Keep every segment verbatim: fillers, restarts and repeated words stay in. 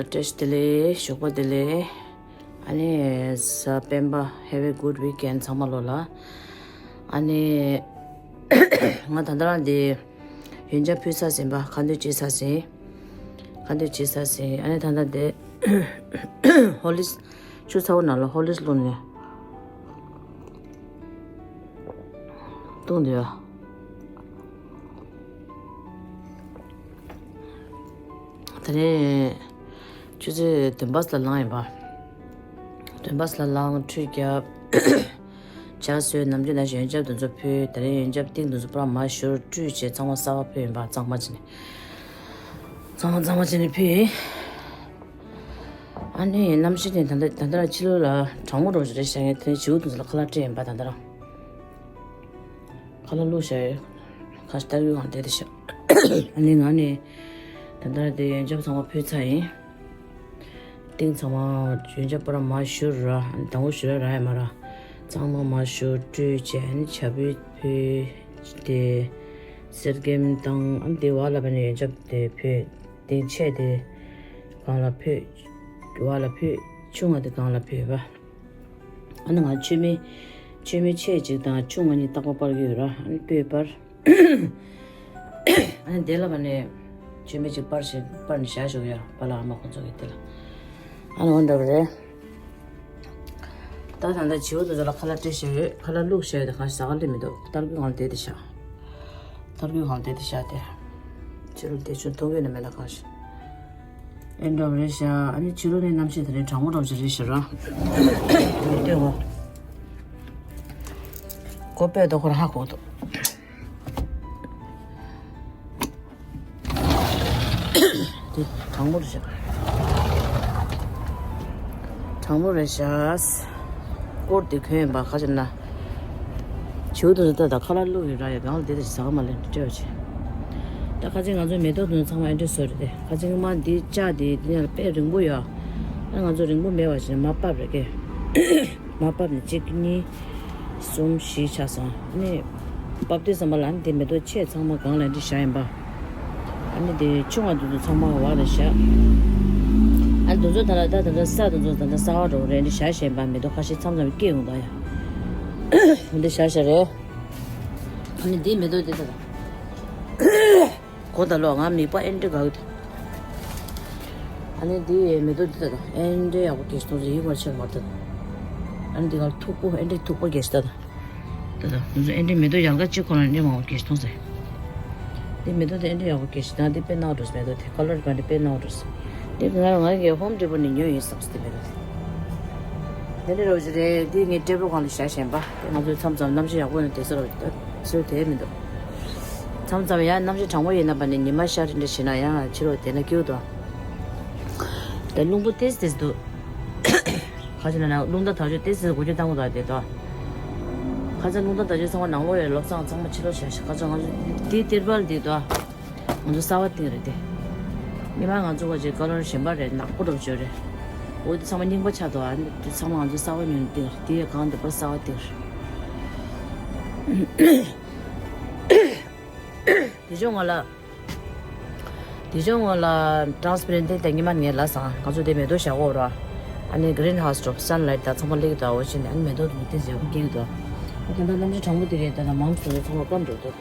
བཀྲ་ཤིས་བདེ་ལེགས། ཞོགས་པ་བདེ་ལེགས། ཨ་ནི་གཟའ་སྤེན་པ། Have a good weekend ཚང་མ་ལོ་ལ། ཨ་ནི་ང་ད་ལྟ་རང་འདི་ཡོན་ཆབ་ཕུལ་ཚར་ཟིན་པ། ཁ་འདོན་བྱེད་ཚར་ཟིན། ཁ་འདོན་བྱེད་ཚར་ཟིན། ཨ་ནི་ད་ལྟ་འདི་ཧོར་ལིགས་ཆུ་ཚ་བོ་ནང་ལ་ཧོར་ལིགས་བླུགས་ནས་བཏུང་འདོད། དེ་ནས་ཆུ་ཚོད་བདུན་པ་ཙམ་ལ་ལངས་ཡིན་པ། བདུན་པ་ཙམ་ལ་ལངས། ཁྲུས་བརྒྱབ། ཇ་བཟོས། ནམ་རྒྱུན་ནང་བཞིན་ཡོན་ཆབ་དེ་ཚོ་ཕུལ། དེ་རིང་ཡོན་ཆབ་ཏིང་དེ་ཚོ་པུ་ར་མར་བཞུར། བཀྲུས་བྱས་གཙང་མ་གསར་པ་ཕུལ་ཡིན་པ། གཙང་མ་བྱས་ནས། གཙང་མ་གཙང་མ་བྱས་ནས་ཕུལ་ཡིན། ཨ་ནི་གནམ་གཤིས་དེ་ད་ལྟ་ད་ལྟ་ཕྱི་ལོགས་ལ་གྲང་མོ་འདྲ་བོ་ཞིག་རེད་ཤག་ངས་དེ་རིང་བྱིའུ་དེ་ཚོ་ལ་ཁ་ལག་སྤྲད་ཡིན་པ། ད་ལྟ་རང་ཁ་ལག་བླུགས་བཞག་ཡོད། ཁ་ཤས་སྟར་གི་སྒང་བསྡད་བསྡད་ཤག་ཨ་ནི་ང་ནི་ད་ལྟ་དེ་ཡོན་ཆབ་ཚང་མ་ཕུལ་ཚར་ཡིན། ཏིང་ཚང་མ་ཡོན་ཆབ་པུ་ར་མར་བཞུར་ར། དང་པོ་བཞུར་ར་རག་ཡོད་མ་རེད། གཙང་མ་མར་བཞུར། བཀྲུས་བྱས། ཨ་ནི་ཇ་ཕུད་ཕུལ་ཏེ། གསེར་སྐྱེམས་བཏང་། ཨ་ནི་དེ་བར་ལ་ཕན་ནས་ཡོན་ཆབ་དེ་ཕུལ། ཏིང་ཆེ་དེ་སྒང་ལ་ཕུལ། བར་ལ་ཕུལ། ཆུང་བ་དེ་སྒང་ལ་ཕུལ་བ། ཨ་ནི་ང་མཆོད་མེ་མཆོད་མེ་ཆེ་གཅིག་དང་ཆུང་བ་གཉིས་རྟག་པར་སྤར་གྱི་ཡོད་ར། ཨ་ནི་སྤོས་སྤར། ཨ་ནི་དེ་ལ་ཕན་ནས་མཆོད་མེ་གཅིག་སྤར་བཞག་སྤར་ནས་བཞག་བཞག་ཡ། པཱ་ལགས་ཨ་མ་ཁོང་ཚོ་གི་དེ་ལ། ཨ་ནི་འོ་འདྲ་བ་རེད། ད་ད་ལྟ་བྱིའུ་དེ་ཚོ་ལ་ཁ་ལག་སྤྲད་བཞག་ཡོད། ཁ་ལག་བླུགས་བཞག་ཡོད། དེ་གང་ཟ་ག་སླེབས་མི་འདུག་སྟར་གོས་སྒང་ལ་བསྡད་དེ་ཤག་སྟར་གོས་སྒང་ལ་བསྡད་དེ་ཤག་དེ་ཕྱི་ལོགས་བསྡད་ཆོག་མཐོང་གི་ནི་མེད་ན། གང་ཞིག་ཨེ་འདྲ་བ་རེད་ཤག་ཨ་ནི་ཕྱི་ལོགས་ནས་གནམ་གཤིས་དེ་རིང་གྲང་མོ་འདྲ་བོ་ཞིག་རེད་ཤག་ར། ལྟོས་འོ། ཀོ་པའི་དོ་ཁོ་ར་ཧ་གོ་འདུག་དེ་གྲང་མོ་རེད་ཤག་གྲང་མོ་རེད་ཤག་སྐོར་དེ་གོན་ཡིན་པ། ཁ་ཅིག་ན། བྱིའུ་དེ་ཚོ་ད་ལྟ་ཁ་ལག་བླུགས་ཡོད་ར། ཡ་སྒང་ལ་བསྡད་དེ་ཟ་ག་མ་ལེན་སྤྲད་པ་བྱས། ད་ཁ་ཅིག་ང་ཚོའི་མེ་ཏོག་དེ་ཚོ་ཚང་མ་ཨེ་འདྲས་བཟོས་རེད་དེ། ཁ་ཅིག་སྔོན་མ་འདི་ལྕགས་དེ་འདི་ནས་དཔེ་རིང་པོ་ཡོད། ཨ་ང་ཚོ་རིང་པོ་མེད་པ་བྱས་ནས་མར་ཕབ་རེད་ཀྱེ། མར་ཕབ་ནས་གཅིག་གཉིས། གསུམ་བཞི་ཆགས་སོང་། ཨ་ནི་ཕབ་དུས་ཙམ་པ་ལ་ཨ་ནི་དེ་མེ་ཏོག་ཆེ་ཚང་མ་སྒང་ལ་འདི་བཞག་ཡིན་པ། ཨ་ནི་དེ་ཆུང་བ་དེ་ཚོ་ཚང་མ་འོག་ལ་བཞག་ཨ་ནི་དེ་ཚོ་ད་ལ་ད་ད་ལྟ་ས་དེ་ཚོ་ད་ལྟ་གསར་པ་འདྲ་བོ་རེད། འདི་བཞག་བཞག་ཡིན་པ། མེ་ཏོག་ཁ་ཤས་མཚམས་མཚམས་སྐྱེ་ཡོང་ད་ཡ། འདི་བཞག་བཞག་རེད། ཨ་ནི་དེ་མེ་ཏོག་དེ་ད་ད། གོ་ད་ལོ་ང་མིག་པ་ཨེ་འདྲ་དགའ་གི་འདུག་ཨ་ནི་འདི་མེ་ཏོག་འདི་ད་ད་ཨེ་འདྲ་ཡག་པོ་སྐྱེས་སོང་ཟེར་ཡིད་ངོར་ཆེར་མ་ད། ཨ་ནི་འདི་ག་མཐུག་པོ་ཨེ་འདྲ་མཐུག་པོ་སྐྱེས་ད་ད། ད་ད་ང་ཚོ་ཨེ་འདྲ་མེ་ཏོག་ཡལ་ག་གཅིག་ཁོ་ན་ཨེ་འདྲ་མང་པོ་སྐྱེས་སོང་ཟེར། འདི་མེ་ཏོག་འདི་ཨེ་འདྲ་ཡག་པོ་སྐྱེས་ཤིག་ད། འདི་དཔེ་ནག་འགྲོ་སོང་། མེ་ཏོག་དེ་ཀ་ལར་ག་འདྲ་དཔེ་ནག་འགྲོ་སོང་། འདི་ང་ང་གི་ཧོམ་ཌེ་པོ་ནས་ཉོས་ཡིན་བསམ་སོང་། འདི་མེ་ཏོག་དེ་འདི་འདྲ་རོ་ཞིག་རེད། འདི་ངའི་ཊེ་བལ་སྒང་ལ་བཞག་བཞིན་པ། དེ་ང་ཚོའི་མཚམས་མཚམས་གནམ་གཤིས་ཡག་པོ་ཡོང་དུས་ཟེར་རོ་ད་ཟེར་དེ་མི་འདུག་མཚམས་མཚམས་ཡང་གནམ་གཤིས་གྲང་མོ་ཡིན་ན་པ་ནི་ཉི་མ་ཤར་འདྲ་ཞིག་ན་ཡང་ཕྱི་ལོགས་བསྡད་ན་སྐྱིད་འདུག་ད་རླུང་བུ་ཏེས་ཏེས་འདུག་ཁ་ཅིག་ན་ན་རླུང་རྟ་དར་ལྕོག་ཏེས་ཏེས་འགུལ་སྐྱོད་བཏང་གི་འདུག་དེ་དོ། ཁ་ཅིག་རླུང་རྟ་དར་ལྕོག་ཚང་མ་ནང་ལོགས་ཡོད། བློ་བཟང་ཚང་མ་ཕྱི་ལོགས་བཞག་ཤག་ཁ་ཅིག་ང་ཚོ་དེ་ཏེར་པལ་དེ་དོ། ང་ཚོ་གསར་པ་བཏིང་རེད་དེ། སྔོན་མ་ང་ཚོ་བ་ཅིག་ཀ་ལོར་གཞན་པ་རེད། ནག་པོ་འདྲ་བོ་བྱོས་རེད། འོ་དེ་ཚང་མ་རྙིང་པ་ཆགས་འདུག་ཨ་ནི་དེ་ཚང་མ་ང་ཚོ་གསར་པ་ཉོས་ནས་བཏིང་རེད། དེ་ཡི་སྒང་དེ་པར་གསར་པ་བཏིང་རེད། དེ་ཕྱོགས་ང་ལ། དེ་ཕྱོགས་ང་ལ་ཊ་རན་སི་པེ་རེན་ཊི་དེ་ད་སྔོན་མ་ངས་ལབ་སོང་། ང་ཚོ་དེ་མེ་ཏོག་བཞག་གོ་ར། ཨ་ནི་གི་རིན་ཧའུ་སི་འདྲ་བོ་སན་ལའིཊ་དང་ཚང་མ་སླེབས་ཀྱི་འདུག་འོ་བྱས་ནས་ཨ་ནི་མེ་ཏོག་དེ་ཚོ་ཡག་པོ་སྐྱེ་གི་འདུག་ཨ་ད་ལྟ་གནམ་གཤིས་གྲང་མོ་དེ་རེད། ད་ད་མང་ཚོ་ཚང་མ་སྐམ་འགྲོ་འདུག་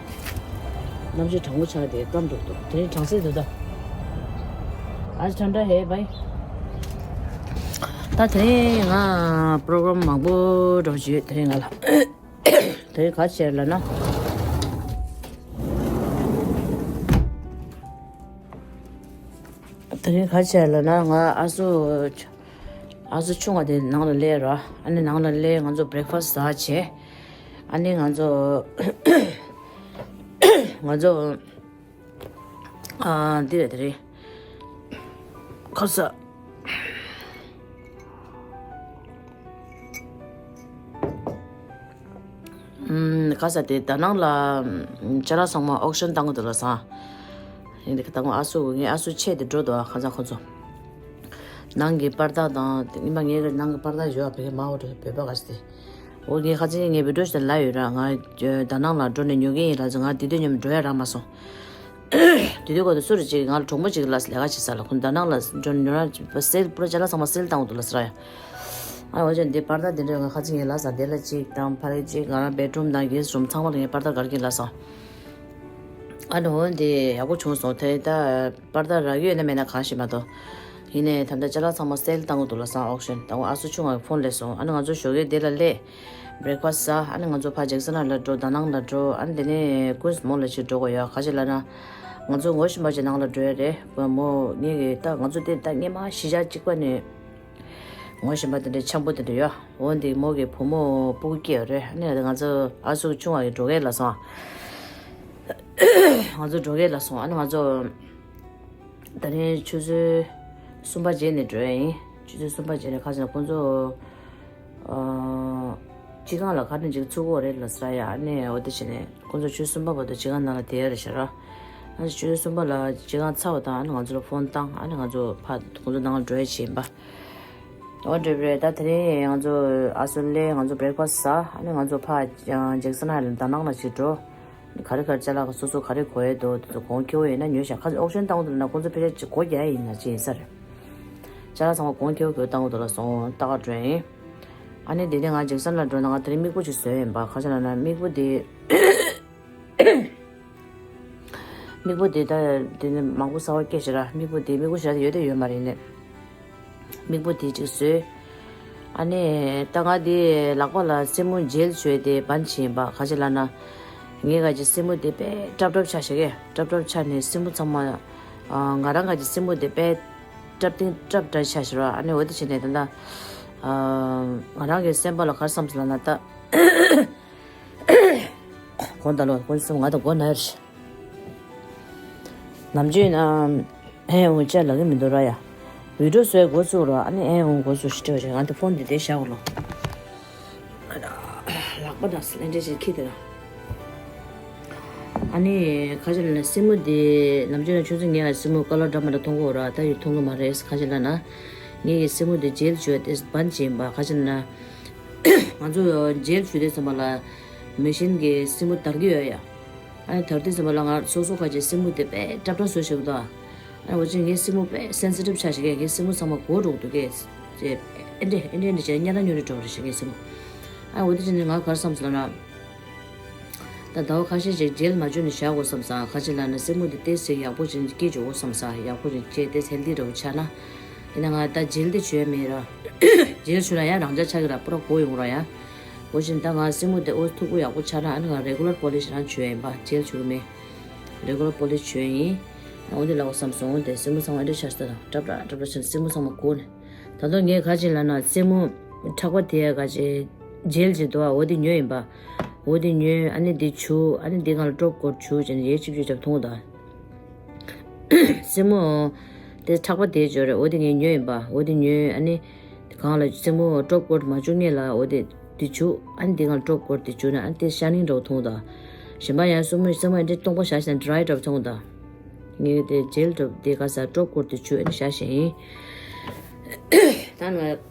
གནམ་གཤིས་གྲང་མོ་ཆགས་ཏེ་སྐམ་འགྲོ་འདུག་དེ་རིང་གྲང་ས་འདུག་ད། ཨ་ཅེ་ཐན་ཏྲ་ཧེ་བྷའི། ད་དེ་རིང་ང་པྲོ་གྷ་རམ་མང་པོ་འདྲ་བོ་ཞིག་ཡོད། དེ་རིང་ང་ལ་དེ་རིང་ག་བྱས་ལབ་ན། དེ་རིང་ག་བྱས་ལབ་ན། ང་ཨ་སུ་ཨ་སུ་ཆུང་བ་དེ་ནང་ལ་སླེབས་ར། ཨ་ནི་ནང་ལ་སླེབས། ང་ཚོ་བྷི་རེག་ཕ་སི་ཟ་བྱས། ཨ་ནི་ང་ཚོ་ང་ཚོ་ཨ་འདི་རེད། དེ་རེད། ཁ་ས། ཨམ། ཁ་ས་དེ་ད་ནང་ལ་ཨམ། ཅ་ལག་ཚང་མ་ཨོག་ཤན་བཏང་གི་འདུག་ལབ་སོང་། ཡིན་དེ་ད་ང་ཨ་སུ་ངའི་ཨ་སུ་ཆེ་དེ་འགྲོ་འདུག་ཁ་ས་ཁོ་ཚོ། ནང་གི་པར་དག་དང་དེ་ཉི་མ་ངའི་ནང་གི་པར་དག་ཡོད་པའི་མ་འོ་འགྲོ་བོད་པ་ག་ས་དེ། འོ་ངས་ཁ་ཅིག་ངས་བི་ཌིའོ་ཞིག་ལ་ཡོད་ར། ང་ད་ནང་ལ་འགྲོ་ནས་ཉོ་གི་ཡིན་ལབ་ཙང་ང་དེ་དུས་མཉམ་འགྲོ་ཡ་རག་མ་སོང་། དེ་དུས་སྐབས་དུ་སུ་རེད་ཅིག་ང་ལ་གྲོགས་མོ་ཅིག་ལ་ལས་ཀ་བྱེད་ས་ལ་ཁོང་ད་ནང་ལ་འགྲོ་ཉོ་ར་སེལ་པུ་ར་ཅ་ལག་ཚང་མ་སེལ་བཏང་འདུག་ལ་ཟེར་ཡ། ཨ་འོ་ཅག་འདི་པར་ད་དེ་འདྲ་ང་ཁ་ཚིག་ངས་ལ་ཟ་དེ་ལ་ཅིག་དང་ཕ་རེ་ཅིག་ང་རང་བེད་རུམ་དང་གེ་སི་རུམ་ཚང་མ་ལ་ངས་པར་ད་གར་གྱིན་ལ་ཟ། ཨ་ནི་འོ་འདི་ཡག་པོ་བྱུང་སོང་དེ་ད། པར་ད་རག་ཡོད་ན་མེད་ན་གང་ཤེས་མ་གཏོགས། ཡིན་ནའི་ད་ལྟ་ཅ་ལག་ཚང་མ་སེལ་བཏང་གི་འདུག་ལ་སང་ཨོག་ཤན་ད་འོ་ཨ་སུ་ཆུང་བ་གི་ཕོན་སླེབས་སོང་ཨ་ནི་ང་ཚོ་ཞོགས་ཀས་དེ་ལ་སླེབས། བྷི་རེག་ཕ་སི་ཟ་ཨ་ནི་ང་ཚོ་ཕ་ཇེག་སན་ལ་འགྲོ་ད་ནང་ལ་འགྲོ་ཨ་ནི་དེ་ནས་ཀུན་སི་མོ་ལ་ཅིག་འགྲོ་དགོས་ཡོད་ག་ཅི་ལ་ན། ང་ཚོ་ངོ་ཤེས་པ་ཅིག་ནང་ལ་འགྲོ་ཡ་རེད་བུ་མོ་ངེད་ཀྱི་ད་ང་ཚོ་དེ་ད་སྔས་མ་གཞིས་ཆགས་གཅིག་པ་ནས། ངོ་ཤེས་པ་དེ་འདྲ་འཆམ་པོ་དེ་འདྲ་ཡོད་འོ་འདི་མོ་གི་བུ་མོ་སྤུ་གུ་སྐྱེས་ཡོད་རེད་ཨ་ནི་ང་ཚོ་ཨ་སུ་ཆུང་བ་གི་འགྲོ་གས་ལ་སོང་། ང་ཚོ་འགྲོ་གས་ལ་སོང་ཨ་ནི་ང་ཚོ། ད་རིང་ཆུ་ཚོད་གསུམ་པ་རྗེས་ནས་འགྲོ་ཡ་ཡིན། ཆུ་ཚོད་གསུམ་པ་རྗེས་ནས་ཁ་སང་ཁོང་ཚོ་ཨ་སྤྱི་ཁང་ལ་ཁ་སང་ཅིག་ཚུགས་ཀྱི་ཡོད་རེད་ལ་ཟེར་ཡ་ཨ་ནི་འོ་དེ་བྱས་ནས་ཁོང་ཚོ་ཆུ་ཚོད་གསུམ་པ་བར་དུ་སྤྱི་ཁང་ནང་ལ་བསྡད་ཡ་རེད་ཤག་ར། ཨ་ནི་ཆུ་ཚོད་གསུམ་པ་ལ་སྤྱི་ཁང་ཚར་བ་དང་ཨ་ནི་ང་ཚོ་ལ་ཕོན་བཏང་ཨ་ནི་ང་ཚོ་ཕར་ཁོང་ཚོ་ནང་ལ་འགྲོ་ཡ་བྱས་ཡིན་པ། འོ་འདྲ་པོ་རེད་ད་དེ་རིང་ང་ཚོ་ཨ་སུ་ལེ་ང་ཚོ་བྷི་རེག་ཕ་སི་ཟ་ཨ་ནི་ང་ཚོ་ཕར་ཇེག་སན་ཧའེ་ལེན་ཌི་ནང་ལ་ཅིག་འགྲོ། ག་རེ་ག་རེ་ཅ་ལག་སོ་སོ་ག་རེ་དགོས་ཡས་འདུག་དེ་ཚོ་གོང་ཁེ་པོ་ཡིན་ན་ཉོས་ཤག་ཁ་ཨོག་ཤན་བཏང་འདུག་ན་ཁོང་ཚོ་ཕལ་ཆེར་ཅིག་སྒོ་རྒྱག་ཡ་ཡིན་ན་ཅི་ཡིན་ས་རེད། ཅ་ལག་ཚང་མ་གོང་ཁེ་པོ་ཁེ་པོ་བཏང་འདུག་ལ་སོང་ལྟ་ག་འགྲོ་ཡིན། ཨ་ནི་དེ་ནས་ང་ཇེག་སན་ལ་འགྲོ་ན་ང་དེ་རིང་མིག་སྤུ་ཅིག་བཟོས་ཡིན་པ་ག་ཅི་ལ་ན་མིག་སྤུ་དེ། མིག་སྤུ་དེ་ད་དེ་ནི་མང་པོ་གསར་པ་སྐྱེས་ཤག་ར་མིག་སྤུ་དེ་མིག་སྤུ་ཞེ་དྲག་ཡོད་དེ་ཡོད་མ་རེད་ནས། མིག་སྤུ་དེ་གཅིག་བཟོས། ཨ་ནི་ད་ང་དེ་ལག་པ་ལ་སེན་མོ་ཇེལ་བྱོས་ཏེ་བན་བྱིན་པ་ག་ཅི་ལ་ན། ངའི་ག་ཅི་སེན་མོ་དེ་དཔེ་ཀྲབ་ཀྲབ་ཆགས་ཤག་གས་ཀྲབ་ཀྲབ་ཆགས་ནས་སེན་མོ་ཚང་མ། ང་རང་ག་ཅི་སེན་མོ་དེ་དཔེ་ཀྲབ་སྟེང་ཀྲབ་འདྲ་ཆགས་ཤག་ར་ཨ་ནི་འོ་དེ་བྱས་ནས་ད་ལྟ། ང་རང་གི་སེམས་པ་ལ་ག་རེ་བསམ་སོང་ལ་ན་ད། གོང་ད་ལོ་ཀུན་གསུམ་ང་དང་མགོ་ན་ཡོད་རེད། ནམ་རྒྱུན་ན་ཨེ་འུ་ཅག་ལ་གི་མི་འདུག་ར་ཡ། བི་ཌིའོ་བཟོས་འགོ་ཚུགས་ར་ཨ་ནི་ཨེ་འུ་འགོ་ཚུགས་ཤི་ཏེ་བ་ང་དེ་ཕོན་འདི་དེ་བཞག་གོ་ལོ། ལག་པ་དང་སླེ་འདྲེ་ཞིག་ཁྱི་དེ་ར། ཨ་ནི་ཁ་ཅིག་ལ་ན་སེན་མོ་དེ་ནམ་རྒྱུན་ན་ཆུ་ཚོད་ཉལ་བའི་སེན་མོ་ཀ་ལར་འདྲ་མ་འདྲ་མཐོང་གི་ཡོད་ར་ད་ཡོད་མཐོང་གི་མ་རེད་ཁ་ཅིག་ལ་ན། ངའི་གི་སེན་མོ་དེ་ཇེལ་བྱོས་ཏེ་བན་བྱིན་པ་ཁ་ཅིག་ལ་ན། ང་ཚོ་ཇེལ་བྱོས་ཏེ་ཚང་མ་ལ་མེ་ཤིན་གི་སེན་མོ་དར་གི་ཡོད་ཡ། ཨ་ནི་དར་དུས་ཙམ་པ་ལ་ང་སོ་སོ་ཁ་ཅིག་སེན་མོ་དེ་དཔེ་ཀྲབ་ཀྲབ་བཟོ་ཤེས་ཀྱི་འདུག་ཨ་ནི་འོ་ཅིག་ངའི་སེན་མོ་དཔེ་སེན་སི་ཊིབ་ཆགས་ཤག་གས་ངའི་སེན་མོ་ཚང་མ་གོ་འགྲོ་གི་འདུག་གས། ཨེ་འདྲས་ཨེ་འདྲས་འདྲས་བྱས་ཉ་ན་ཉོ་རེ་འགྲོ་རེ་ཤག་ངའི་སེན་མོ། ཨ་འོ་དེ་བྱས་ནས་ང་ག་རེ་བསམ་སོང་ན། ད་ཟླ་བ་ཁ་ཤས་ཤིག་ཇེལ་མ་བྱོས་ནས་བཞག་དགོས་བསམ་སོང་ཁ་ཅིག་ལ་ན་སེན་མོ་དེ་ཏོག་ཙམ་ཡག་པོ་ཅིག་སྐྱེ་འཇུག་དགོས་བསམ་སོང་ཡག་པོ་ཅིག་སྐྱེ་ཏོག་ཙམ་ཧེལ་དི་འདྲ་བོ་ཆགས་ན། ཡིན་ན་ང་ད་ཇེལ་དེ་བྱོས་མེད་ར། ཇེལ་བྱོས་ན་ཡང་རང་འཇགས་ཆགས་ཀྱི་ར་པུ་ར་གོ་ཡོང་ར་ཡ། འོ་བཞིན་ད་ང་སེན་མོ་དེ་ཨོ་མཐུག་པོ་ཡག་པོ་ཆགས་ན་ཨ་ནི་ང་རེ་གུ་ལར་པོ་ལིཤ་རང་བྱོས་ཡིན་པ་ཇེལ་བྱོས་མེད། རེ་གུ་ལར་པོ་ལིཤ་བྱོས་ཡིན། འོ་དེ་ལ་འོ་བསམ་སོང་འོ་དེ་སེན་མོ་ཚང་མ་ཨེ་འདྲ་ཆགས་སོང་ད་ཀྲབ་ཀྲབ་ཀྲབ་ཀྲབ་ཆགས་སེན་མོ་ཚང་མ་གོ་ནས། ད་དུང་ངས་ག་ཅིག་ལ་ན་སེན་མོ་ཁྲག་པ་དེ་ག་ཅིག་ཇེལ་ཅིག་འདུག་ཨ་འོ་དེ་ཉོས་ཡིན་པ། འོ་དེ་ཉོས་ཨ་ནི་དེ་བྱུག་ཨ་ནི་དེ་གང་ལ་ཀྲོབ་སྐོར་བྱུག་ཅེས་ནས་ཡས་ཅིབ་ཅིབ་ཅབ་མཐོང་ད། སེན་མོ། དེ་ཁྲག་པ་དེ་འབྱོར་རེད་འོ་དེ་ངས་ཉོས་ཡིན་པ་འོ་དེ་ཉོས་ཨ་ནི། གང་ལ་སེན་མོ་ཀྲོབ་སྐོར་མ་བྱུག་ངེས་ལ་འོ་དེ་དེ་བྱུག་ཨ་ནི་དེ་གང་ལ་ཀྲོབ་སྐོར་དེ་བྱུག་ན་ཨ་ནི་དེ་ཤ་ནིང་འདྲ་བོ་མཐོང་ད། གཞན་པ་ཡང་སེན་མོ་སེན་མོ་ཨ་འདྲེ་སྟོང་པ་བཞག་ཤིང་ཌི་རའི་འདྲ་བོ་མཐོང་ད། ངས་དེ་ཇེལ་གྲོབ་དེ་ག་ས་གྲོབ་སྐོར་དེ་བྱུག་ཨ་ནི་བཞག་ཤིང་ཡིན། ད་ང་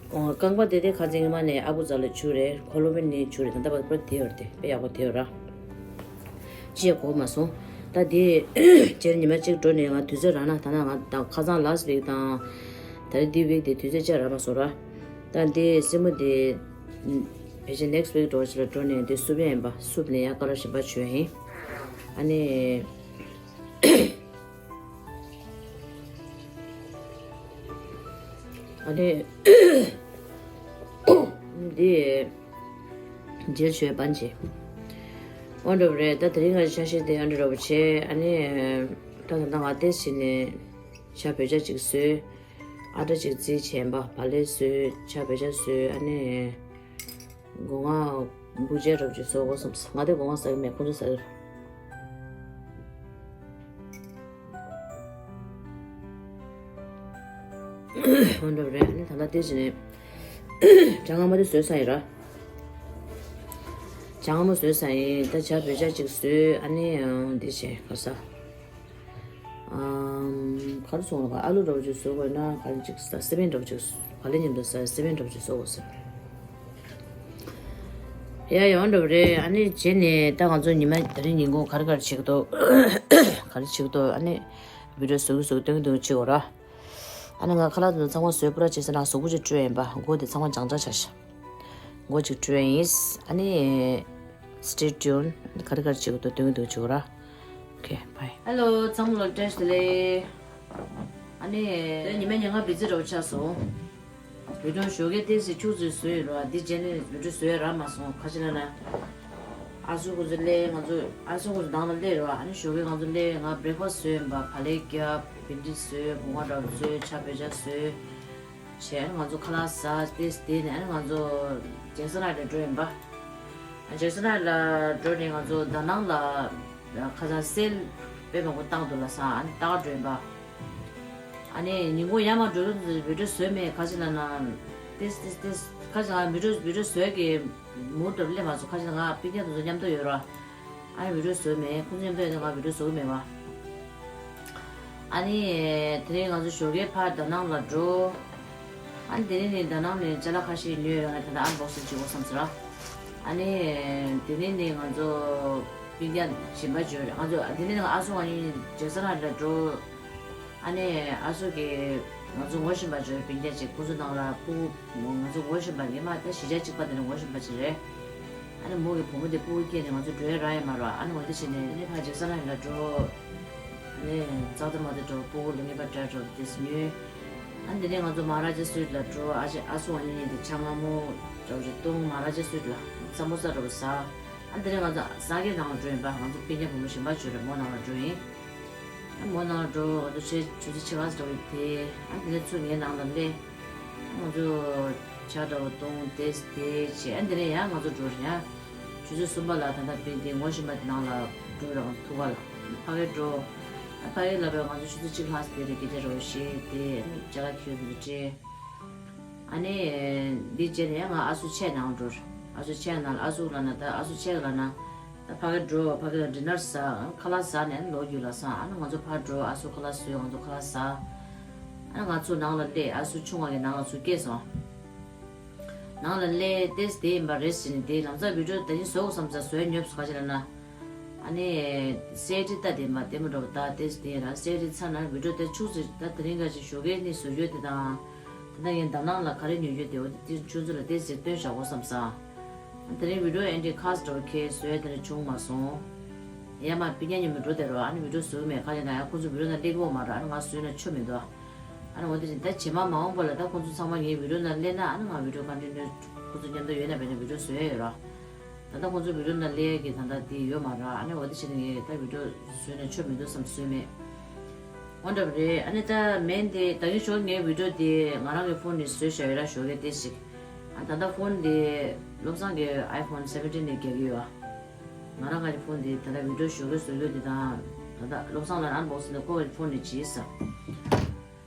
རྐང་པ་དེ་དེ་ཁ་ཚིག་ཉི་མ་ནས་ཨ་བུ་ཛ་ལ་བྱུག་རེད་ཁོ་ལོ་བེ་ནས་བྱུག་རེད་ད་ལྟ་བར་པར་དེ་ཡོད་རེད་དེ་དཔེ་ཡག་པོ་དེ་ཡོད་ར། ཅི་ཡང་གོ་མ་སོང་། ད་དེ་ཇེལ་ཉི་མ་གཅིག་འགྲོ་ནས་ང་དུས་ཚོད་རག་ན་ད་ན་ང་ད་ཁ་སང་ལ་སི་ཝིག་དང་། ད་རེས་འདི་ཝིག་དེ་དུས་ཚོད་ཅི་རག་མ་སོང་ར། ད་དེ་སེན་མོ་དེ། ཕལ་ཆེར་ནེག་སི་ཝིག་འགྲོ་ཞིག་ལ་འགྲོ་ནས་དེ་སུབ་ཡ་ཡིན་པ་སུབ་ནས་ཡང་ཀ་ར་གཞན་པ་བྱོས་ཡིན། ཨ་ནི། ཨ་ནི། འདི། ཇེལ་བྱོས་པན་ཆེ། ཨོ་འདྲ་བོ་རེད་ད་དེ་རིང་ང་ཆ་ཤས་དེ་ཨ་འདྲ་འདྲ་བོ་བྱས་ཨ་ནི། ད་ད་ད་ང་དེ་ཕྱིན་ནས་ཇ་བོད་ཇ་ཅིག་བཟོས། ཨ་ཊ་ཅིག་བརྫིས་བྱས་པ་བག་ལེབ་བཟོས་ཇ་བོད་ཇ་བཟོས་ཨ་ནི། སྒོ་ང་འབུ་ཅལ་རོབ་ཅིག་བཟོ་དགོས་བསམ་སོང་། ང་དེ་སྒོ་ང་ཟ་གི་མེད་ཁོང་ཚོ་ཟ་གི་རེད། ཧོན་རོབ་རེད་ཨ་ནི་ད་ལྟ་དེ་བྱས་ནས་ཇ་མངར་མོ་དེ་བཟོས་ས་ཡིན་ར། ཇ་མངར་མོ་བཟོས་ས་ཡིན་ད་ཇ་བོད་ཇ་ཅིག་བཟོས་ཨ་ནི་འདི་བྱས་ག་ས། ཨམ། ག་རེ་སོང་ལ་ཨ་ལུ་འདྲ་བོ་ཅིག་བཟོ་དགོས་ན་ག་རེ་ཅིག་ཟ་སི་པན་འདྲ་བོ་ཅིག་བ་ལེ་མཉམ་དུ་ཟ་སི་པན་འདྲ་བོ་ཅིག་བཟོ་དགོས་ཟེར། ཡ་ཡོང་འགྲོ་བ་རེད། ཨ་ནི་རྗེས་ནས་ད་ང་ཚོ་ཉི་མ་དེ་རིང་ཉིན་གུང་ག་རེ་ག་རེ་བྱེད་ཀྱི་འདུག་ག་རེ་བྱེད་ཀྱི་འདུག་ཨ་ནི་བི་ཌི་ཡོ་བཟོ་གི་བཟོ་གི་སྟོན་གི་འདུག་བྱེད་དགོས་ར། ཨ་ནི་ང་ཁ་ལག་དེ་ཚོ་ཚང་མ་བཟོས་པོ་ར་བྱས་ཟེར་ན་གཟུགས་པོ་ཅིག་བཀྲུས་ཡིན་པ། མགོ་དེ་ཚང་མ་སྦྱང་བྱ་བྱ་ཤག་མགོ་ཅིག་བཀྲུས་ཡིན། ཨ་ནི་stay tuned། ག་རེ་ག་རེ་བྱེད་ཀྱི་འདུག་སྟོན་གི་འདུག་བྱེད་དགོས་ར། Okay, bye. Hello, ཚང་མ་ལ་བཀྲ་ཤིས་བདེ་ལེགས། ཨ་ནི་དེ་ཉི་མ་ཉིན་གང་བི་ཛི་འདྲ་བོ་ཆགས་སོང་། བི་ཌི་ཡོ་ཞོགས་ཀས་ཏོག་ཙམ་ཁྱུག་ཙམ་བཟོས་ཡོད་ར། འདི་རྗེས་ནས་བི་ཌི་ཡོ་བཟོས་རག་མ་སོང་། ག་ཅི་ལབ་ན། ཨ་སུ་ཁོ་ཚོ་སླེབས། ང་ཚོ་ཨ་སུ་ཁོ་ཚོ་ནང་ལ་སླེབས་ར། ཨ་ནི་ཞོགས་ཀས་ང་ཚོ་སླེབས། ང་བྷི་རེག་ཕ་སི་བཟོས་ཡིན་པ། བག་ལེབ་བརྒྱབ། བྷིན་ཌི་བཟོས། སྦུ་གུ་འདྲ་བོ་བཟོས། ཇ་བོད་ཇ་བཟོས། བྱས། ཨ་ནི་ང་ཚོ་ཁ་ལག་ཟ། ཏོག་ཙམ་བསྡད་ནས་ཨ་ནི་ང་ཚོ་ཇེག་སན་ཧའེཊ་ལ་འགྲོ་ཡིན་པ། ཨ་ཇེག་སན་ཧའེཊ་ལ་འགྲོ་ནས་ང་ཚོ་ད་ནང་ལ་ཁ་སང་སེལ་དཔེ་མང་པོ་བཏང་འདུག་ལབ་སོང་། ཨ་ནི་ལྟ་ག་འགྲོ་ཡིན་པ། ཨ་ནི་ཉིན་གུང་ཡར་མར་འགྲོ་དུས་བི་ཌི་ཡོ་བཟོས་མེད། ག་ཅི་ལབ་ན། ཏོག་ཙམ་ཏོག་ཙམ་ཏོག་ཙམ་ག་ཅི་ང་བི་ཌི་ཡོ་བི་ཌི་ཡོ་བཟོས་ཀྱི་མུ་ཌི་འདྲ་བོ་སླེབས་མ་སོང་། ག་ཅི་ལབ་ན་ང་སྤུན་ཀྱག་དེ་ཚོ་མཉམ་དུ་ཡོད་ར། ཨ་ནི་བི་ཌི་ཡོ་བཟོས་མེད། ཁོང་ཚོ་མཉམ་དུ་ཡོད་དུས་ང་བི་ཌི་ཡོ་བཟོ་གི་མེད་པ། ཨ་ནི་དེ་རིང་ང་ཚོ་ཞོགས་ཀས་ཕར་ད་ནང་ལ་འགྲོ། ཨ་ནི་དེ་ནས་ནི་ད་ནང་ནས་ཅ་ལག་ཁ་ཤས་ཉོས་ཡོད། ང་ད་ལྟ་ཨན་བོག་སིང་བྱེད་དགོས་བསམ་ཟེར་ར། ཨ་ནི་དེ་ནས་ནི་ང་ཚོ་སྤུན་ཀྱག་གཞན་པ་འབྱོར་རེད། ང་ཚོ་དེ་ནས་ནི་ཨ་སུ་ང་གཉིས་ཇེག་སན་ཧའེཊ་ལ་འགྲོ། ཨ་ནི་ཨ་སུ་གིས་ང་ཚོ་ངོ་ཤེས་པ་འབྱོར་སྤུན་ཀྱག་ཅིག་ཁོང་ཚོ་ནང་ལ་སྤུ་གུ་ང་ཚོ་ངོ་ཤེས་པ་ཉི་མ་ད་གཞིས་ཆགས་གཅིག་པ་དེ་ནས་ངོ་ཤེས་པ་ཅིག་རེད། ཨ་ནི་མོ་གི་བུ་མོ་དེ་སྤུ་གུ་སྐྱེས་ནས་ང་ཚོ་འགྲོ་ཡ་རག་ཡ་མ་རེད། ཨ་ནི་འོ་དེ་བྱས་ནས་ཨ་ནི་ཕར་ཇེག་སན་ཧའེཊ་ལ་འགྲོ། ཨ་ནི་ཙག་སྡེར་མ་སྡེར་འགྲོ། སྤུ་གུ་ལ་ངེས་པར་འདྲ་འགྲོ་དེ་ཉོས། ཨ་ནི་དེ་ནས་ང་ཚོ་མ་ཧ་ར་ཇ་སུ་ཝིཊ་ལ་འགྲོ། ཨ་ཅེ་ཨ་སུ་ཨ་ནི་དེ་ཇ་མངར་མོ་འདྲ་བོ་ཅིག་བཏུང་། མ་ཧ་ར་ཇ་སུ་ཝིཊ་ལ་ས་མོ་ས་འདྲ་བོ་ཟ། ཨ་ནི་དེ་ནས་ང་ཚོ་ཟ་མཁན་ནང་ལ་འགྲོ་ཡིན་པ། ང་ཚོ་སྤུན་ཀྱག་བུ་མོ་གཞན་པ་ཅིག་ཡོད་རེད། མོ་ནང་ལ་འགྲོ་ཡིན། ཨ་མོ་ནང་ལ་འགྲོ། ང་ཚོ་ཆུ་ཚོད་ཕྱེད་ཀ་ཙམ་འདྲ་བོ་དེ། ཨ་དེ་ནས་ཚུར་ངའི་ནང་ལ་སླེབས། ང་ཚོ་ཇ་འདྲ་བོ་བཏུང་། དེ་དེ་བྱས། ཨ་དེ་ནས་ཡང་ང་ཚོ་འགྲོ་རེད། ཡང་ཆུ་ཚོད་གསུམ་པ་ལ་ད་ལྟ་སྤུན་དེ་ངོ་ཤེས་པ་དེ་ནང་ལ་འགྲོ་རེད། ང་ཚོ་ཐུག་ག་ལ་ཕ་གིར་འགྲོ། ཨ་ཕ་གིར་ལ་བས་ང་ཚོ་ཆུ་ཚོད་གཅིག་ལྷག་ཙམ་དེ་རེད། སྐད་ཆ་འདྲ་བོ་བཤད། དེ་ཅ་ལག་ཁྱེར་དེ་ཚོ་སྤྲད། ཨ་ནི་འདི་བྱས་ནས་ང་ཨ་སུ་ཆས་ནང་འགྲོ། ཨ་སུ་ཆས་ནང་ལ། ཨ་སུ་ལབ་ན་ད་ཨ་སུ་ཆས་ལབ་ན་ད་ཕ་གིར་འགྲོ། ཕ་གི་ལ་ཌི་ནར་ཟ། ཁ་ལག་ཟ་ནས་ལོག་རྒྱུ་ལབ་སོང་། ཨ་ནི་ང་ཚོ་ཕར་འགྲོ། ཨ་སུ་ཁ་ལག་བཟོས། ང་ཚོ་ཁ་ལག་ཟ། ཨ་ནི་ང་ཚོ་ནང་ལ་སླེབས། ཨ་སུ་ཆུང་བ་གི་ནང་ལ་ཚུར་སྐྱེལ་སོང་། ནང་ལ་སླེབས། ཏོག་ཙམ་བསྡད་ཡིན་པ། རེ་སི་ཊི་བྱས་ནས་བསྡད། ལམ་སང་བི་ཌི་ཡོ་ད་ནི་བཟོ་དགོས་བསམ་ཙང་བཟོས་ཉོབ་སོང་། ག་ཅི་ལབ་ན། ཨ་ནི་སེ་ཊི་ལྟ་བསྡད་ཡིན་པ། ལྟད་མོ་འདྲ་བོ་ལྟ། ཏོག་ཙམ་བསྡད་ཡིན་ར། སེ་ཊི་ཚར་ན་བི་ཌི་ཡོ་དེ་ཆུང་ཙམ། ད་དེ་རིང་ག་ཅིག་ཞོགས་ཀས་ནི་བཟོ་རྒྱུ་དེ་དང་། ད་ལྟ་ངས་ད་ནང་ལ་ག་རེ་ཉོ་རྒྱུ་དེ། འོ་དེ་ཆུང་ཙམ་ལ་ཏོག་ཙམ་སྟོན་བཞག་དགོས་བསམ་སོང་། དེ་རིང་བི་ཌི་ཡོ་ཨེ་འདྲ་ཁ་སི་འདྲ་བོ་ཁྱེར་བཟོས་དེ་འདྲ་བྱུང་མ་སོང་། ཡར་མར་སྤུན་ཀྱག་མཉམ་དུ་འགྲོ་བསྡད་རོགས། ཨ་ནི་བི་ཌི་ཡོ་བཟོ་གི་མེད། ག་ཅི་ལབ་ན་ཡང་ཁོང་ཚོ་བི་ཌི་ཡོ་ནང་སླེབས་ཀྱི་ཡོད་མ་རེད། ཨ་ནི་ང་བཟོས་ན་ཆོ་མི་འདུག་ཨ་ནི་འོ་དེ་བཞིན་ད་རྗེས་མ་མ་འོངས་པ་ལ་ད་ཁོང་ཚོ་ཚང་མ་ངའི་བི་ཌི་ཡོ་ནང་སླེབས་ན། ཨ་ནི་ང་བི་ཌི་ཡོ་ཀོན་ཊི་ནིའུ་ཁོང་ཚོ་མཉམ་དུ་ཡོད་ན་བས་ན་བི་ཌི་ཡོ་བཟོ་ཡ་ཡོད་རོགས། ད་ལྟ་ཁོང་ཚོ་བི་ཌི་ཡོ་ནང་སླེབས་ཡ་གི་ད་ལྟ་དེ་ཡོད་མ་རེད། ཨ་ནི་འོ་དེ་བྱས་ནས་ངས་ད་བི་ཌི་ཡོ་བཟོས་ན་ཆོ་མི་འདུག་བསམ་བཟོས་མེད། འོ་འདྲ་པོ་རེད། ཨ་ནི་ད་མེན་དེ་ད་གིན་ཞོགས་ངའི་བི་ཌི་ཡོ་དེ་ང་རང་གི་ཕོན་ནས་བཟོས་བཞག་ཡོད་ར། ཞོགས་ཀས་ཏོག་ཙམ། ཨ་ད་ལྟ་ཕོན་དེ་བློ་བཟང་གི་ཨའི་ཕོན་སེ་བེན་ཊིན་ནས་རྒྱག་གི་ཡོད། ང་རང་གི་ཕོན་དེ་ད་ལྟ་བི་ཌི་ཡོ་ཞོགས་ཀས་བཟོ་རྒྱུ་དེ་དང་། ད་ལྟ་བློ་བཟང་ལ་ཨན་བོག་སིང་དེ་ཁོ་གི་ཕོན་ནས་བྱས་སོང་།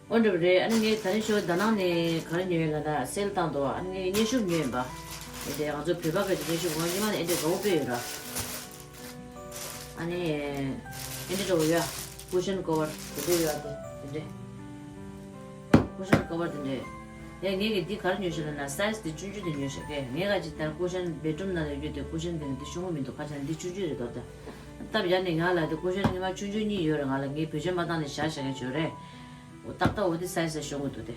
འོ་འདྲ་པོ་རེད། ཨ་ནི་ངས་ད་ནི་ཞོགས་ད་ནང་ནས་ག་རེ་ཉོས་ཡོད་ལབ་ན། སེལ་བཏང་འདུག་ཨ་ནི་ངས་མཉེན་ཤུབས་ཉོས་ཡིན་པ། དེ་ང་ཚོ་བོད་པ་གི་མཉེན་ཤུབས་ང་སྔོན་མ་ནས་ཨེ་འདྲ་དགའ་པོ་དཔེ་ཡོད་ར། ཨ་ནི་ཨེ་འདྲ་འདྲ་བོ་ཡོད། ཀུ་ཤན་ཀོ་ཝར་དེ་འདྲ་ཡོད། དེ་དེ་འདྲ། ཀུ་ཤན་ཀོ་ཝར་དེ་འདྲ། ཡ་ངས་ཀྱི་འདི་ག་རེ་ཉོས་ཤག་ལབ་ན། སའི་ཛི་དེ་ཆུང་ཆུང་དེ་ཉོས་ཤག་གས། ངས་ག་ཅིག་ལྟར་ཀུ་ཤན་བེད་རུམ་ནང་ལ་ཡོད་དེ་ཀུ་ཤན་དེ་ནི་འདི་ཆུང་ངུ་མི་འདུག་ག་ཅིག་འདི་ཆུང་ཆུང་རེད་འདུག་ད་སྟབས་ཡག་ནས་ང་ལ་དེ་ཀུ་ཤན་སྔོན་མ་ཆུང་ཆུང་གཉིས་ཡོད་རེད། ང་ལ་ངས་བེད་སྤྱོད་མ་བཏང་ནས་བཞག་བཞག་མཁན་ཅིག་ཡོད་རེད། འོ་ཏག་ཏག་འོ་དེ་སའི་ཛི་ལ་ཤོང་གི་འདུག་དེ།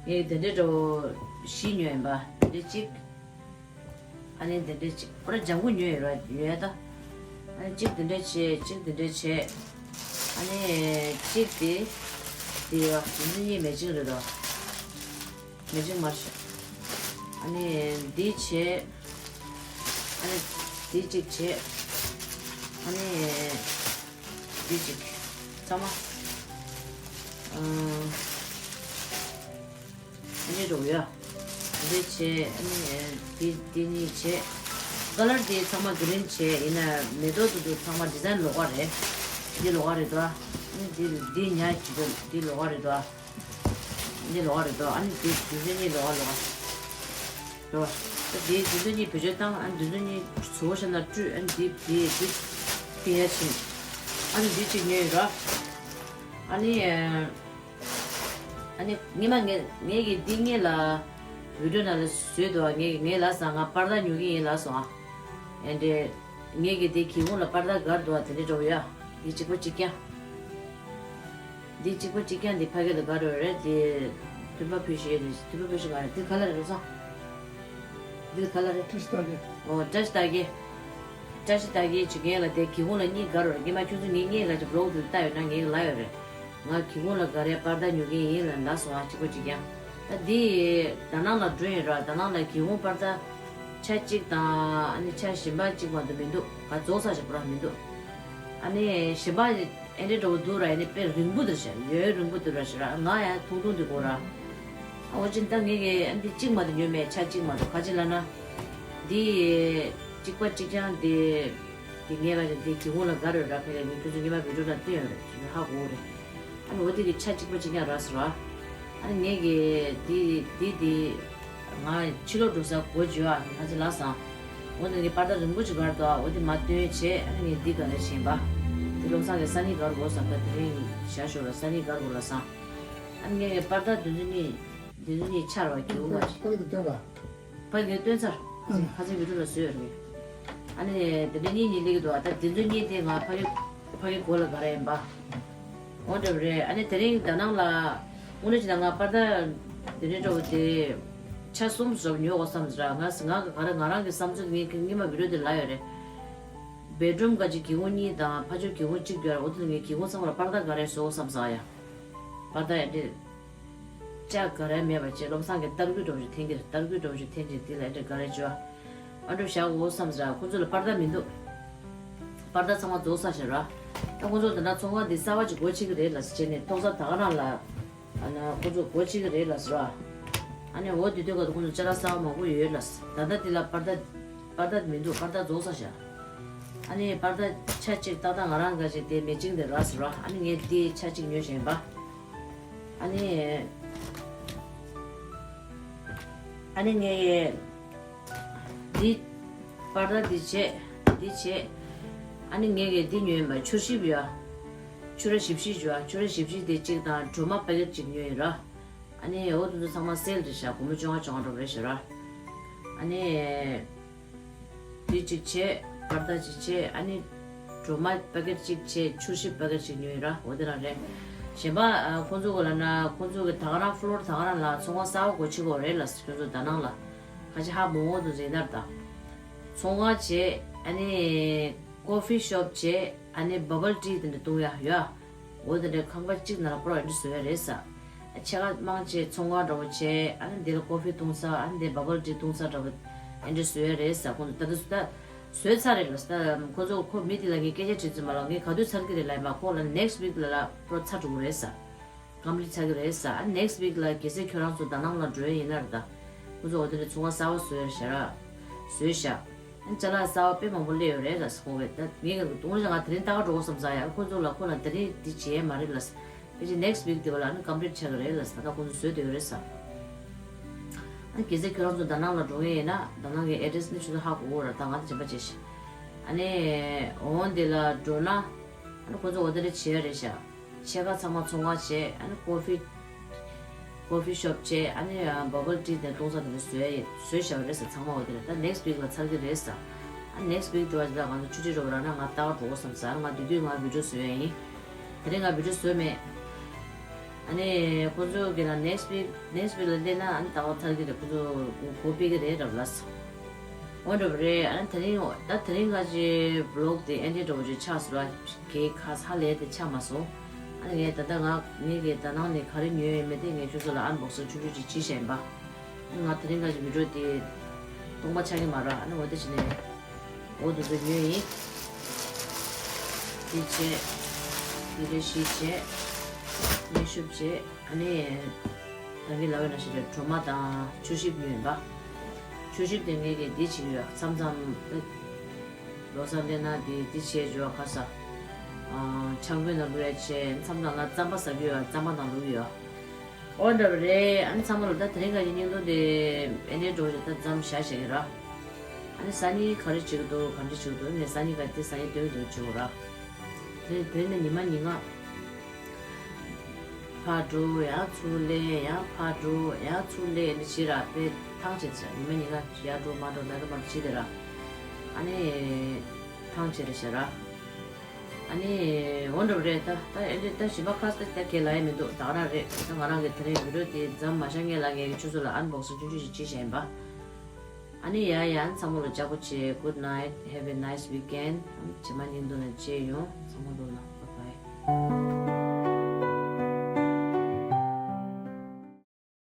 ངས་དེ་འདྲའི་འདྲ་བོ་བཞི་ཉོས་ཡིན་པ། དེ་འདྲ་གཅིག་ཨ་ནི་འདི་འདྲ་གཅིག་ཁོ་ར་ལྗང་གུ་ཉོས་ཡོད་ར། ཉོས་ཡ་ད། ཨ་ནི་གཅིག་འདི་འདྲ་བྱས། གཅིག་འདི་འདྲ་བྱས། ཨ་ནི་གཅིག་དེ་དེ་ཡོད། འདི་ཚོ་གཉིས་མེ་ཅིང་རེད་དོ། མེ་ཅིང་མར་བྱས། ཨ་ནི་འདི་བྱས། ཨ་ནི་འདི་གཅིག་བྱས། ཨ་ནི་འདི་གཅིག་ཚང་མ། ཨ། ཨ་ནི་རུ་ཡ། འདི་བྱས། ཨ་ནི་འདི་འདི་གཉིས་བྱས། ཀ་ལར་འདི་ཚང་མ་གི་རིན་བྱས། ཡིན་ན་མེ་ཏོག་དེ་ཚོ་ཚང་མ་ཌི་ཛའིན་ལོགས་ཀ་རེད། འདི་ལོགས་ཀ་རེད་དོ། ཨ་ནི་འདི་འདི་ཉག་གཅིག་འདི་ལོགས་ཀ་རེད་དོ། འདི་ལོགས་ཀ་རེད་དོ། ཨ་ནི་འདི་འདི་ཚོ་གཉིས་ལོགས་ཀ་ལོགས་ཀ་རེད་དོ། ད་འདི་འདི་ཚོ་གཉིས་བེད་སྤྱོད་བཏང་། ཨ་ནི་འདི་ཚོ་གཉིས་བཟོ་བོ་བྱས་ན་བཀྲུས། ཨ་ནི་འདི་འདི་འདི་འདི་ཡ་ཕྱིན། ཨ་ནི་འདི་གཅིག་ཉོས་ཡོད་ར། ཨ་ནི། ཨ་ནི་སྔོན་མ་ངས་ངས་ཀྱིས་འདི་སྔོན་ལ་ བི་ཌིའོ་ནང་ལ་བཟོས་འདུག་ཨ། ངས་ངས་ལབ་སོང་། ང་པར་ད་ཉོ་གི་ཡིན་ལབ་སོང་ཨ། ཨེ་འདྲས། ངས་ཀྱི་དེ་སྒེའུ་ཁུང་ལ་པར་ད་དགར་འདུག་ཨ། དེ་འདྲས་འདྲ་པོ་ཡ། འདི་གཅིག་པ་གཅིག་རྐྱང་། འདི་གཅིག་པ་གཅིག་རྐྱང་འདི་ཕ་གི་ལ་དགར་འགྲོ་རེད། དེ་ཐུམ་པ་ཕུལ་ཤེས་རེད། ཐུམ་པ་ཕུལ་ཤེས་མ་རེད། འདི་ག་ལ་རེད་རོ་སང་། འདི་ག་ལ་རེད། བཀྲ་ཤིས་རྟགས་བརྒྱད། ཨོ། བཀྲ་ཤིས་རྟགས་བརྒྱད། བཀྲ་ཤིས་རྟགས་བརྒྱད་ཅིག་ངས་ལ་དེ་སྒེའུ་ཁུང་ལ་གཉིས་དགར་རོགས། སྔོན་མ་ཁྱོད་ཚོ་ངའི་སྔོན་ལ་ཅིག་བི་ལོག་དེ་ལྟ་ཡོད་ན་ངས་ལབ་ཡོད་རེད། ང་སྒེའུ་ཁུང་ལ་དགར་ཡ་པར་ད་ཉོ་གི་ཡིན་ལབ་ལབ་སོང་ཨ། གཅིག་པ་གཅིག་རྐྱང་། ད་འདི་ད་ནང་ལ་འགྲོ་ཡིན་ར། ད་ནང་ལ་སྒེའུ་ཁུང་པར་ད་ཆ་གཅིག་དང་ཨ་ནི་ཆ་གཞན་པ་གཅིག་མ་གཏོགས་མི་འདུག་ག་རྫོགས་ས་ཞིག་པུ་ར་མི་འདུག་ཨ་ནི་གཞན་པ་ཨེ་འདྲས་འདྲ་པོ་འདུག་ར། ཨ་ནི་དཔེ་རིང་པོ་འདུག་ཤག་ཡོད་རིང་པོ་འདུག་ར་ཤག་ར། ང་ཡང་ཐུང་ཐུང་འདི་དགོས་ར། ཨ་འོ་ཅི་ད་ངས་ཀྱི་ཨ་འདི་གཅིག་མ་གཏོགས་ཉོས་མེད། ཆ་གཅིག་མ་གཏོགས། ག་ཅི་ལབ་ན། འདི་གཅིག་པ་གཅིག་རྐྱང་འདི། འདི་ངས་ལ་འདི་སྒེའུ་ཁུང་ལ་དགར་ཡོད་ར། ཕ་གི་ངས་ཁྱོད་ཚོ་སྔོན་མ་བི་ཌིའོ་ལ་བསྟན་ཡོད་རེད། ཁྱོད་ཚོ་ཧ་གོ་གི་རེད། ཨ་ནི་འོ་འདི་གི་ཆ་གཅིག་པ་གཅིག་རྐྱང་རག་སོང་ར། ཨ་ནི་ངས་ཀྱི་འདི་འདི་འདི། ང་ཕྱི་ལོགས་འགྲོ་ས་སྒོ་འབྱེད་ཨ། ང་ཚོ་ལབ་སོང་། འོ་ན་ངས་པར་ད་རིང་པོ་ཅིག་དགར་འདུག་ཨ། འོ་དེ་མར་བཏོན་བྱས། ཨ་ནི་ངས་འདི་དགར་རེ་བྱས་པ། དེ་བློ་བཟང་གིས་སང་ཉིན་དགར་དགོས་བསམ་པ། དེ་རིང་བཞག་ཞོར་ལ་སང་ཉིན་དགར་དགོས་ལབ་སོང་། ཨ་ནི་ངས་ངའི་པར་ད་དེ་ཚོ་གཉིས་དེ་ཚོ་གཉིས་ཆར་བ་སྒེའུ་ཁུང་ལ། ཕ་གི་དེ་བཏོན་པ། ཕ་གི་ངས་བཏོན་ཚར། ཨ་ནི་ཁ་སང་བི་ཌིའོ་ལ་བཟོས་ཡོད་རེད། ཨ་ནི་དེ་འདྲ་གཉིས་གཉིས་སླེབས་ཀྱི་འདུག་ཨ། ད་དེ་ཚོ་གཉིས་དེ་ང་ཕ་གི་ཕ་གི་སྒོ་ལ་དགར་ཡིན་པ། འོ་འདྲ་པོ་རེད། ཨ་ནི་དེ་རིང་ད་ནང་ལ་དངོས་གནས་བྱས་ན་ང་པར་ད་དེ་འདྲ་འདྲ་པོ་དེ་ཆ་གསུམ་བཟོ་ཉོ་དགོས་བསམ་ཟེར། ང་ང་ག་རེ་ང་རང་གི་བསམ་ཚུལ། ངས་སྔོན་མ་བི་ཌིའོ་དེ་ལབ་ཡོད་རེད། བེད་རུམ་ག་ཅིག་སྒེའུ་ཁུང་གཉིས་དང་ཕ་ཕྱོགས་སྒེའུ་ཁུང་གཅིག་ཡོད་རེད། འོ་དེ་ངས་སྒེའུ་ཁུང་ཚང་མ་ལ་པར་ད་ག་རེ་བཟོ་དགོས་བསམ་ཟེར་ཡ། པར་ད་ཡ་འདི་ལྕགས་ག་རེ་མེད་པ་བྱས། བློ་བཟང་གིས་ཏར་སྐུད་འདྲ་པོ་ཞིག་འཐེན་གྱི་རེད། ཏར་སྐུད་འདྲ་པོ་ཞིག་འཐེན་བྱས་འདི་ལ་ཡ་འདི་ག་རེ་བྱོས་ཨ། ཨ་འདྲ་བཞག་དགོས་བསམ་ཟེར། ཁོ་ཚོ་ལ་པར་ད་མི་འདུག་པར་ད་ཚང་མ་རྫོགས་ཚར་ཤག་ར། ད་ཁོ་ཚོ་ད་ལྟ་ཚོང་ཁང་འདི་གསར་པ་ཅིག་སྒོ་ཕྱེ་གི་རེད་ལབ་ཟེར་བྱས་ནས། ཐོག་ས་ད་ག་རང་ལ། ཨ་ན་ཁོ་ཚོ་སྒོ་ཕྱེ་གི་རེད་ལབ་ཟེར་ར། ཨ་ནི་འོ་དེ་དུས་སྐབས་ཁོ་ཚོ་ཅ་ལག་གསར་པ་མང་པོ་ཡོད་ལབ་ཟེར། ད་ལྟ་འདི་ལ་པར་ད་པར་ད་མི་འདུག་པར་ད་རྫོགས་ཚར་ཤག་ཨ་ནི་པར་ད་ཆ་གཅིག་ཏག་ཏག་ང་རང་འགའ་ཞིག་དེ་མེ་ཅིང་དེ་རག་ཟེར་ར། ཨ་ནི་ངས་དེ་ཆ་གཅིག་ཉོས་བཞིན་པ། ཨ་ནི། ཨ་ནི་ངས་འདི་པར་ད་འདི་བྱས། འདི་བྱས། ཨ་ནི་ངས་ཀྱི་འདི་ཉོས་ཡིན་པ། ཆུ་ཞིབ་ཡ། ཆུ་ར་ཞིབ་ཞིབ་བྱས། ཆུ་ར་ཞིབ་ཞིབ་དེ་གཅིག་དང་གྲོ་མ་པ་ཀེ་ཊི་གཅིག་ཉོས་ཡིན་ར། ཨ་ནི་འོ་དེ་ཚོ་ཚང་མ་སེལ་རེད་ཤག་སྒོར་མོ་བཅོ་ལྔ་བཅོ་ལྔ་འགྲོ་རེད་ཤག་ར། ཨ་ནི། འདི་གཅིག་བྱས། པར་ད་གཅིག་བྱས། ཨ་ནི་གྲོ་མ་པ་ཀེ་ཊི་གཅིག་བྱས། ཆུ་ཞིབ་པ་ཀེ་ཊི་གཅིག་ཉོས་ཡིན་ར། འོ་དེ་རང་རེད། གཞན་པ་ཨ། ཁོང་ཚོ་གི་ལབ་ན་ཁོང་ཚོ་གི་ད་ག་རང་ཕློར་ད་ག་རང་ལ་ཚོང་ཁང་གསར་པ་སྒོ་ཕྱེ་དགོས་རེད་ལབ་ཟེར། ཁྱོད་ཚོ་ད་ནང་ལ་ཁ་ཆེ་ཧ་མོ་འོ་དུ་ཟིན་ནར་ད། ཚོང་ཁང་བྱས། ཨ་ནི་ཀོ་ཕི་ཤོབ་བྱས། ཨ་ནི་བ་བལ་ཊི་དེ་འདྲ་བཏུང་ཡ་ཡོད། འོ་དེ་འདྲའི་ཁང་པ་གཅིག་ནང་ལ་པོ་ར་འདི་བཟོ་ཡ་རེད་ས། ཕྱེད་ཀ་མང་ཆེ་ཚོང་ཁང་འདྲ་བོ་བྱས། ཨ་ནི་འདི་ལ་ཀོ་ཕི་བཏུང་ས། ཨ་ནི་འདི་བ་བལ་ཊི་བཏུང་ས་འདྲ་བོ་ཨེ་འདྲ་བཟོ་ཡ་རེད་ས། ཁོང་ཚོ་ད་ལྟ་ད་བཟོས་ཚར་རེད་ལ་ས། ཁོ་ཚོ་ཁོ་མི་དེ་ལ་ངས་སྐད་ཆ་དྲིས་ཚོད་མ་ལ། ངས་ག་དུས་ཚར་གི་རེད་ལབ་ཡིན་པ། ཁོ་ལ་ནེག་སི་ཝིག་ལ་ལ་པོ་ཚར་འགྲོ་གི་རེད་ས། ཀམ་པི་ལིཊ་ཚར་གི་རེད་ས། ཨ་ནེག་སི་ཝིག་ལ་གལ་སྲིད་ཁྱོད་རང་ཚོ་ད་ནང་ལ་འགྲོ་ཡ་ཡིན་ན་རེད་ད། ཁོ་ཚོ་འོ་དེ་ནས་ཚོང་ཁང་གསར་པ་བཟོས་ཡ་ཤ་ར་བཟོས་ཤག་ཨ་ཅ་ལག་གསར་པ་དཔེ་མང་པོ་སླེབས་ཡོད་རེད་ལ་ས། ཁོ་བས་ད་ངས་ཀྱང་དུང་རེ་ང་དེ་རིང་ལྟ་ག་འགྲོ་དགོས་བསམ་ས། ཡ་ཁོ་ཚོ་ལ་ཁོ་ལ་དེ་རིང་འདི་བྱས་མ་རེད་ལ་ས། ཕལ་ཆེར་ནེག་སི་ཝིག་དེ་བ་ལ་ནི་ཀམ་པི་ལིཊ་ཆགས་ཀྱི་རེད་ལ་ས། ད་ཁོ་ཚོ་བཟོས་བསྡད་ཡོད་རེད་ས། ཨ་གལ་སྲིད་ཁྱོད་རང་ཚོ་ད་ནང་ལ་འགྲོ་མཁན་ཡིན་ན་ད་ནང་གི་ཨེ་ཌི་རེ་སི་ནི་ཁྱོད་ཚོ་ཧ་གོ་གོ་ར། ད་ང་ད་བྱེད་པ་བྱེད་ཤི། ཨ་ནི་འོང་དེ་ལ་འགྲོ་ན་ཨ་ནི་ཁོ་ཚོ་འོ་དེ་རེད་བྱས་རེད་ཤག་ཕྱེད་ཀ་ཚང་མ་ཚོང་ཁང་བྱས། ཨ་ནི་ཀོ་ཕི་ཀོ་ཕི་ཤོབ་བྱས། ཨ་ནི་བ་བལ་ཊི་དེ་བཏུང་ས་དེ་འདྲ་བཟོས་ཡ་བཟོས་བཞག་པ་རེད་ས། ཚང་མ་འོ་དེ་རེད། ད་ནེག་སི་ཝིག་ལ་ཚར་གི་རེད་ས། ཨ་ནེག་སི་ཝིག་དུ་བ་ཅི་ད་ང་ཚོ་ཆུ་ཁྲིད་འགྲོ་བ་ར་ན་ང་ལྟ་བ་འགྲོ་དགོས་བསམ་ས། ང་དུས་དུས་ང་བི་ཌིའོ་བཟོས་ཡ་ཡིན། དེ་རིང་ང་བི་ཌིའོ་བཟོས་མེད། ཨ་ནི་ཁོ་ཚོ་གི་ན་ནེག་སི་ཝིག་ནེག་སི་ཝིག་ལ་སླེབས་ན་ཨ་ནི་ལྟ་བ་ཚར་གི་རེད། ཁོ་ཚོ་གོ་སྤེལ་གི་རེད་རབ་ལ་ས། འོ་འདྲ་བ་རེད། ཨ་ནི་དེ་རིང་ད་དེ་རིང་ང་ཅི་བི་ལོག་དེ་ཨེ་འདྲས་འདྲ་བོ་ཅིག་ཆགས་སོང་ར། གའི་ཁ་ས་ལས་དེ་ཆགས་མ་སོང་། ཨ་ནི་ངས་ད་ལྟ་ང་ངས་ཀྱི་ད་ནང་ནས་ག་རེ་ཉོས་ཡོད་མེད་དེ་ངས་ཁྱོད་ཚོ་ལ་ཨན་བོག་སིང་ཆུང་ཆུང་ཅིག་བྱེད་བཞིན་པ། ཨ་ནི་ང་དེ་རིང་ང་ཅི་བི་ཌིའོ་དེ་སྟོང་པ་ཆགས་ཀྱི་མ་རེད། ཨ་ནི་འོ་དེ་བྱས་ནས་འོ་དེ་ཚོ་ཉོས་ཡིན། དེ་བྱས། དེ་རེ་ཞིག་བྱས། ངས་ཤུབ་བྱས། ཨ་ནི། ད་གིན་ལབ་པ་ནང་བཞིན་རེད། གྲོ་མ་དང་ཆུ་ཞིབ་ཉོས་པ། ཆུ་ཞིབ་དེ་ངས་ཀྱིས་འདི་བྱེད་ཀྱི་ཡོད། མཚམས་མཚམས་ལོ་གསར་སླེབས་ན་འདི་འདི་བྱས་འཇོག་ག་ས། ཆང་ཕུད་ནང་བླུག་ཡ་བྱས། མཚམས་མཚམས་ང་རྩམ་པ་ཟ་གི་ཡོད། རྩམ་པ་ནང་བླུག་གི་ཡོད། འོ་འདྲ་བ་རེད། ཨ་ནི་ཚང་མ་ལ་ད་དེ་རིང་ག་གི་བརྙན་ཐུང་དེ་ཨེ་འདྲས་འགྲོ་བཞིན་ད་མཚམས་བཞག་བཞག་གི་ར། ཨ་ནི་སང་ཉིན་ག་རེ་བྱེད་ཀྱི་འདུག་ག་འདྲ་བྱེད་ཀྱི་འདུག་ངས་སང་ཉིན་ག་དེ་སང་ཉིན་སྟོན་གྱི་འདུག་བྱེད་དགོས་ར། དེ་དེ་ནི་ཉི་མ་ཉིན་ལྔ། ཕར་འགྲོ་ཡང་ཚུར་སླེབས་ཡང་ཕར་འགྲོ་ཡང་ཚུར་སླེབས་ནི་བྱེད་ར་དཔེ་ཐང་ཆད་ཤག་ཉི་མ་གཉིས་ཀ་ཡར་འགྲོ་མར་འགྲོ་ལ་འགྲོ་མར་འགྲོ་བྱེད་དེ་ར། ཨ་ནི་ཐང་ཆད་རེད་ཤག་ར། ཨ་ནི་འོ་འདྲ་རེད་ད། ད་ཨེ་འདྲ་ད་གཞན་པ་ཁ་གསལ་ད་གས་ལ་ཡ་མི་འདུག་ད་ག་རང་རེད། ད་ང་རང་གི་དེ་རིང་བི་ཌི་ཡོ་དེ་མཚམས་མ་བཞག་སྔོན་ལ་ངས་ཁྱོད་ཚོ་ལ་ཨན་བོག་སིང་ཆུང་ཆུང་ཞིག་བྱས་བཞག་ཡིན་པ། ཨ་ནི་ཡ་ཡ་ཚང་མ་ལ་ཅག་པོ་བྱེད། Good night, have a nice weekend. ཇེ་མ་ཉིན་དུ་ན་མཇལ་ཡོང་། ཚང་མ་ལ་bye bye.